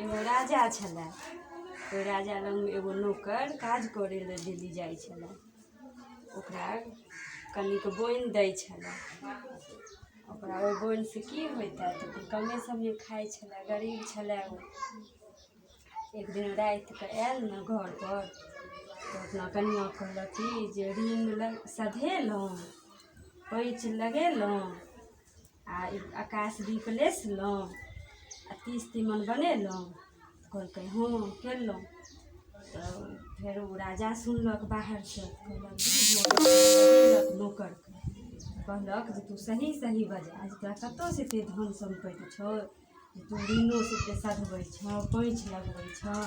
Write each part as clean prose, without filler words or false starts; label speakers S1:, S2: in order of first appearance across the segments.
S1: एगो राजा छलै। ओहि राजा लगमे एगो नौकर काज करै लए डेली जाइ छलै। ओकरा कनिक बोनि दै छलै। ओकरा ओहि बोनिसँ की होइतै? तऽ कमे समे खाइ छलै, गरीब छलै ओ। एक दिन रातिके आयल ने घरपर तऽ अपना कनिआँके कहलक कि जे ऋण सधेलहुँ, पैँच लगेलहुँ आ आकाशदीप लेसलहुँ आ 30 तीमन बनेलहुँ। कहलकै, हँ, केलहुँ। तऽ फेर ओ राजा सुनलक बाहरसँ, कहलक बजेलक नौकरके, कहलक जे तू सही सही बजा जे तोरा कतऽसँ एते धन सम्पत्ति छौ जे तू ऋणो से सधबै छऽ, पैँच लगबै छऽ,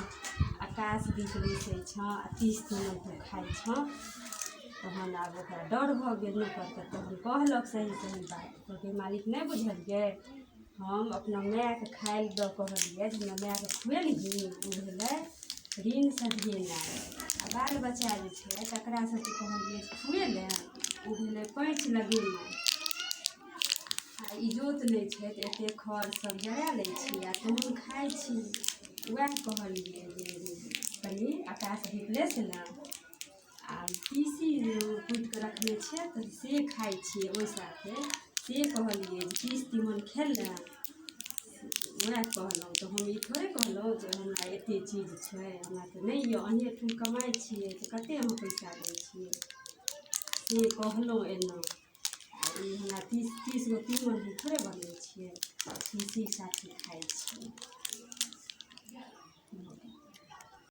S1: आकाशदीप लेसै छऽ आ 30 तीमन तू खाइ छऽ। तहन आब ओकरा डर भऽ गेल नौकरके। तहन कहलक सही सही बात। कहलकै, मालिक, नहि बुझलियै? हम अपना मायके खाइ लए दऽ कहलियै जे हमरा मायके खुएलही, ओ भेलै ऋण सधेनाइ। आ बाल बच्चा जे छै तकरा सबके कहलियै जे खुएलै, ओ भेलै पैँच लगेनाइ। आ इजोत नहि छै तऽ एतेक खर सब जरा लै छी आ तहन खाइ छी। उएह कहलियै जे कनि आकाशदीप लेसलहुँ आ तीसी कुटि कऽ रखने छियै तऽ से खाइ छियै ओहि साथे। से कहलियै जे 30 तीमन खेलहुँ, उएह कहलहुँ। तऽ हम ई थोड़े कहलहुँ जे हमरा एतेक चीज छै। हमरा तऽ नहि यए, अहीँठाम कमाइ छियै तऽ कतेक अहाँ पैसा दै छियै, से कहलहुँ एना। आ ई हमरा 30 30 गो तीमन हम थोड़े बनबै छियै, तीसी साथे खाइ छियै।